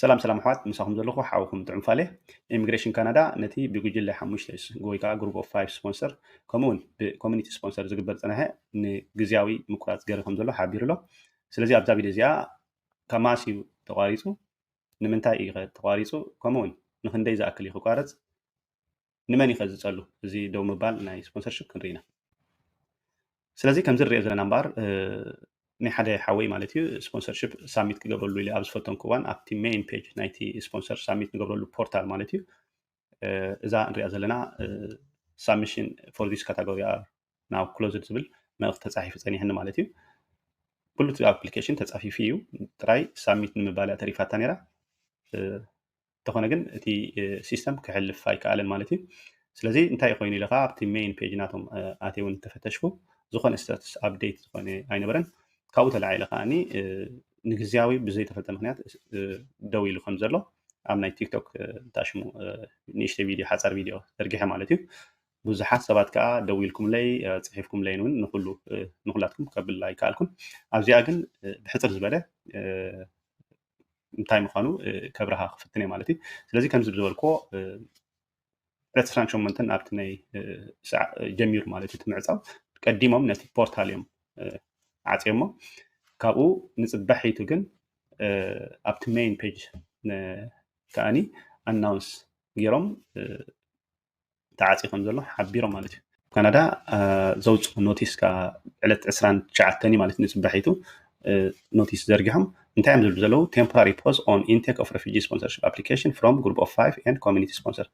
ሰላም ሰላም ኣሕዋት፣ ምሳኹም ዘለኹ ሓውኹም ጥዑም ፋሌ። ኢሚግሬሽን ካናዳ ነቲ ብጉጅለ ሓሙሽተ ወይ ከዓ ግሩፕ ኦፍ ፋይቭ ስፖንሰር፣ ከምኡ እውን ብኮሚኒቲ ስፖንሰር ዝግበር ዝፀንሐ ንግዝያዊ ምቁራፅ ገይሩ ከም ዘሎ ሓቢሩ ኣሎ። ስለዚ ኣብዛ ቪድዮ እዚኣ ካብ መዓስ እዩ ተቋሪፁ፣ ንምንታይ እዩ ተቋሪፁ፣ ከምኡ እውን ንክንደይ ዝኣክል እዩ ክቋረፅ፣ ንመን እዩ ዝፀሉ፣ እዚ ደው ምባል ናይ ስፖንሰርሽፕ ክንርኢ ኢና። ስለዚ ከምዚ ንሪኦ ዘለና እምበኣር ናይ ሓደ ሓወይ ማለት እዩ ስፖንሰርሽፕ ሳሚት ክገብረሉ ኢለ ኣብ ዝፈተንኩ እዋን ኣብቲ ሜይን ፔጅ ናይቲ ስፖንሰር ሳሚት ንገብረሉ ፖርታል ማለት እዩ እዛ ንሪኣ ዘለና ሳሚሽን ፎር ዚስ ካታጎሪ ኣር ናው ክሎዝድ ዝብል መልእኽቲ ተፃሒፉ ፀኒሕኒ ማለት እዩ። ኩሉ እቲ ኣፕሊኬሽን ተፃፊፉ እዩ፣ ጥራይ ሳሚት ንምባል እያ ተሪፋታ ነይራ። እንተኾነ ግን እቲ ሲስተም ክሕልፍ ኣይከኣለን ማለት እዩ። ስለዚ እንታይ ኮይኑ ኢለ ከዓ ኣብቲ ሜይን ፔጅ ናቶም ኣትየ እውን ተፈተሽኩ፣ ዝኾነ ስታትስ ኣፕዴት ዝኾነ ኣይነበረን። ካብኡ ተላዒለ ከዓኒ ንግዝያዊ ብዘይተፈልጠ ምክንያት ደው ኢሉ ከም ዘሎ ኣብ ናይ ቲክቶክ ታሽሙ ንእሽተይ ቪድዮ፣ ሓፃር ቪድዮ ዘርጊሐ ማለት እዩ። ብዙሓት ሰባት ከዓ ደው ኢልኩምለይ፣ ፅሒፍኩምለይን እውን ንኩሉ ንኩላትኩም ከብል ኣይከኣልኩን። ኣብዚኣ ግን ብሕፅር ዝበለ እንታይ ምዃኑ ከብርሃ ክፍትን እየ ማለት እዩ። ስለዚ ከምዚ ዝበልክዎ ዕለት ዕስራን ሸሞንተን ኣብቲ ናይ ጀሚሩ ማለት እዩ እቲ ምዕፃው፣ ቀዲሞም ነቲ ፖርታል እዮም ዓፅዮሞ። ካብኡ ንፅባሒቱ ግን ኣብቲ ሜይን ፔጅ ከዓኒ ኣናውንስ ገይሮም ተዓፂ ከም ዘሎ ሓቢሮም ማለት እዩ። ካናዳ ዘውፅኡ ኖቲስ ከዓ ዕለት ዕስራን ትሽዓተን ማለት ንፅባሒቱ ኖቲስ ዘርጊሖም እንታይ እዮም ዝብሉ ዘለዉ? Temporary pause on intake of refugee sponsorship application from group of five and community sponsor።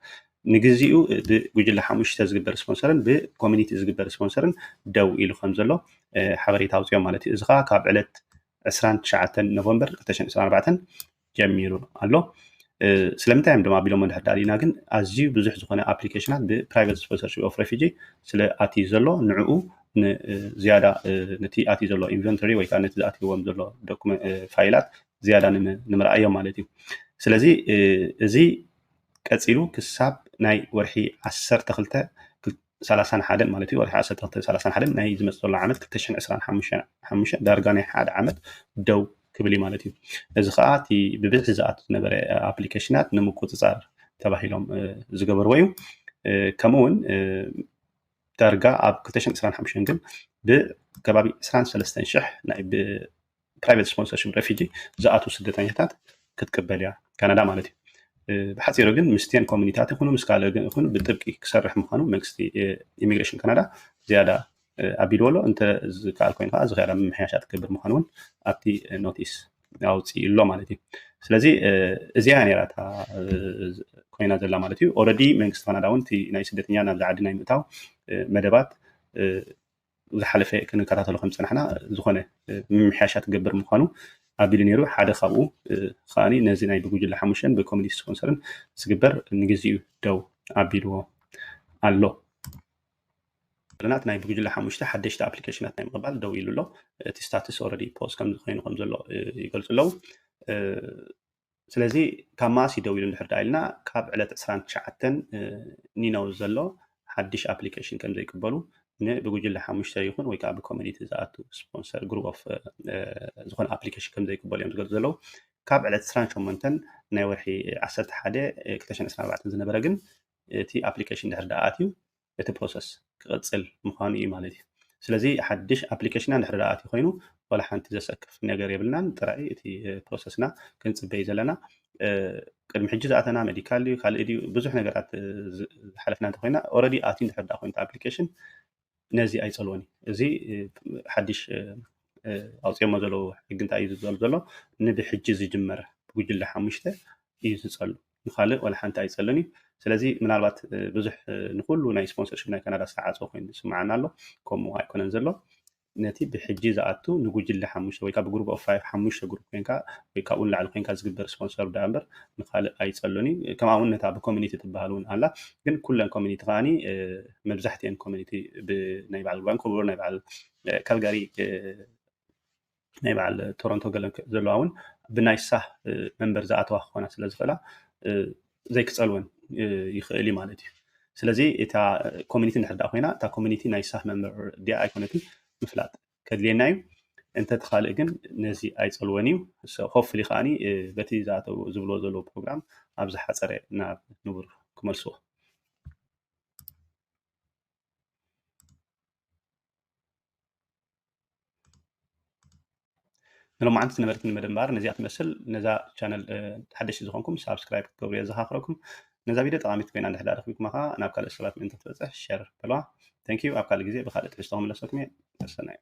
ንግዚኡ ብጉጅለ ሓሙሽተ ዝግበር ስፖንሰርን ብኮሚኒቲ ዝግበር ስፖንሰርን ደው ኢሉ ከም ዘሎ ሓበሬታ ኣውፅኦም ማለት እዩ። እዚ ከዓ ካብ ዕለት ዕስራን ትሽዓተን ኖቨምበር ክልተ ሽሕን ዕስራን ኣርባዕተን ጀሚሩ ኣሎ። ስለምንታይ እዮም ድማ ኣቢሎም እንድሕር ዳሊና ግን ኣዝዩ ብዙሕ ዝኾነ ኣፕሊኬሽናት ብፕራይቬት ስፖንሰርሽፕ ኦፍ ሬፊጂ ስለ ኣትዩ ዘሎ ንዕኡ ዝያዳ ነቲ ኣትዩ ዘሎ ኢንቨንቶሪ ወይ ከዓ ነቲ ዝኣትይዎም ዘሎ ፋይላት ዝያዳ ንምርኣዮም ማለት እዩ። ስለዚ እዚ ቀፂሉ ክሳብ ናይ ወርሒ ዓሰርተ ክልተ ሰላሳን ሓደን ማለት እዩ፣ ወርሒ ዓሰርተ ክልተ ሰላሳን ሓደን ናይ ዝመፅእ ዘሎ ዓመት ክልተ ሽሕን ዕስራን ሓሙሽተን ዳርጋ ናይ ሓደ ዓመት ደው ክብል እዩ ማለት እዩ። እዚ ከዓ እቲ ብብዝሒ ዝኣቱ ዝነበረ ኣፕሊኬሽናት ንምቁፅፃር ተባሂሎም ዝገበርዎ እዩ። ከምኡ እውን ዳርጋ ኣብ ክልተ ሽሕን ዕስራን ሓሙሽተን ግን ብከባቢ ዕስራን ሰለስተን ሽሕ ናይ ፕራይቬት ስፖንሰርሽፕ ሬፊጂ ዝኣትዉ ስደተኛታት ክትቅበል እያ ካናዳ ማለት እዩ። ብሓፂሩ ግን ምስቲን ኮሚኒታት ይኹኑ ምስ ካልእ ግን ይኹኑ ብጥብቂ ክሰርሕ ምዃኑ መንግስቲ ኢሚግሬሽን ካናዳ ዝያዳ ኣቢልዎ ኣሎ። እንተ ዝከኣል ኮይኑ ከዓ ዝያዳ ምምሕያሻት ክገብር ምዃኑ እውን ኣብቲ ኖቲስ ኣውፂኡ ኣሎ ማለት እዩ። ስለዚ እዚኣ ነይራ እታ ኮይና ዘላ ማለት እዩ። ኦረዲ መንግስቲ ካናዳ እውን ናይ ስደተኛ ናብዚ ዓዲ ናይ ምእታው መደባት ዝሓለፈ ክንከታተሎ ከም ዝፀናሕና ዝኾነ ምምሕያሻት ክገብር ምዃኑ ኣቢሉ ነይሩ። ሓደ ካብኡ ከዓ ነዚ ናይ ብጉጅለ ሓሙሽተን ብኮሚኒቲ ስፖንሰርን ዝግበር ንግዚኡ ደው ኣቢልዎ ኣሎ። ለናት ናይ ብጉጅለ ሓሙሽተ ሓደሽቲ ኣፕሊኬሽናት ናይ ምቕባል ደው ኢሉ ኣሎ። እቲ ስታትስ ኦረዲ ፖዝ ከም ዝኾይኑ ከም ዘሎ ይገልፁ ኣለዉ። ስለዚ ካብ ማእሲ ደው ኢሉ እንድሕር ደኣ ኢልና ካብ ዕለት ዕስራን ትሽዓተን ኒነው ዘሎ ሓድሽ ኣፕሊኬሽን ከም ዘይቅበሉ ንብጉጅለ ሓሙሽተ ይኹን ወይ ከዓ ብኮሚኒቲ ዝኣቱ ስፖንሰር ግሩፕ ኦፍ ዝኾነ ኣፕሊኬሽን ከም ዘይቅበሉ እዮም ዝገልፁ ዘለዉ። ካብ ዕለት ዕስራን ሸሞንተን ናይ ወርሒ ዓሰርተ ሓደ ክልተ ሽሕን ዕስራን ኣርባዕተን ዝነበረ ግን እቲ ኣፕሊኬሽን ድሕር ደኣ ኣትዩ እቲ ፕሮሰስ ክቕፅል ምዃኑ እዩ ማለት እዩ። ስለዚ ሓድሽ ኣፕሊኬሽና እንድሕር ደኣ ኣትዩ ኮይኑ ዋላ ሓንቲ ዘሰክፍ ነገር የብልናን። ጥራይ እቲ ፕሮሰስና ክንፅበይ ዘለና ቅድሚ ሕጂ ዝኣተና ሜዲካል ድዩ ካልእ ድዩ ብዙሕ ነገራት ዝሓለፍና እንተኮይና ኦረዲ ኣትዩ እንድሕር ደኣ ኮይኑ ኣፕሊኬሽን ነዚ ኣይፀልዎን እዩ። እዚ ሓድሽ ኣውፅኦሞ ዘለዉ ሕጊ እንታይ እዩ ዝፀሉ ዘሎ ንብሕጂ ዝጅመር ብጉጅለ ሓሙሽተ እዩ ዝፀሉ። ንካልእ ዋላ ሓንቲ ኣይፀልን እዩ። ስለዚ ምናልባት ብዙሕ ንኩሉ ናይ ስፖንሰርሽፕ ናይ ካናዳ ዝተዓፀወ ኮይኑ ዝስምዓና ኣሎ። ከምኡ ኣይኮነን ዘሎ። ነቲ ብሕጂ ዝኣቱ ንጉጅለ ሓሙሽተ ወይ ከዓ ብግሩፕ ኦፍ ፋይቭ ሓሙሽተ ግሩፕ ኮይንካ ወይ ካብኡ ንላዕሊ ኮይንካ ዝግበር ስፖንሰር ደኣ እምበር ንካልእ ኣይፀሉን እዩ። ከምኣ እውን ነታ ብኮሚኒቲ ትበሃል እውን ኣላ። ግን ኩለን ኮሚኒቲ ከዓኒ መብዛሕትኤን ኮሚኒቲ ብናይ በዓል ቫንኮቨር ናይ በዓል ካልጋሪ ናይ በዓል ቶሮንቶ ገለ ዘለዋ እውን ብናይ ሳህ መንበር ዝኣተዋ ክኾና ስለ ዝኽእላ ዘይክፀልወን ይኽእል እዩ ማለት እዩ። ስለዚ እታ ኮሚኒቲ እንድሕር ደኣ ኮይና እታ ኮሚኒቲ ናይ ሳህ መንበር ድያ ኣይኮነትን ምፍላጥ ከድልየና እዩ። እንተተኻልእ ግን ነዚ ኣይጸልወን እዩ። ሆፕፉሊ ከዓኒ በቲ ዝኣተው ዝብልዎ ዘለዉ ፕሮግራም ኣብ ዝሓጸረ ናብ ንቡር ክመልስዎ። ንሎማዓንቲ ዝነበረትኒ መደብ እምበኣር ነዚኣ ትመስል። ነዛ ቻነል ሓደሽቲ ዝኾንኩም ሳብስክራይብ ክትገብሩ የዘኻኽረኩም። ነዛ ቪድዮ ጠቓሚት ኮይና እንድሕር ዳኣ ረኺብኩማ ከዓ ናብ ካልኦት ሰባት ምእንቲ ክትበፅሕ ሸር በልዋ። Thank you። ኣብ ካልእ ግዜ ብካልእ ትሕዝቶ ክምለሰኩም እየ። ሰናይ።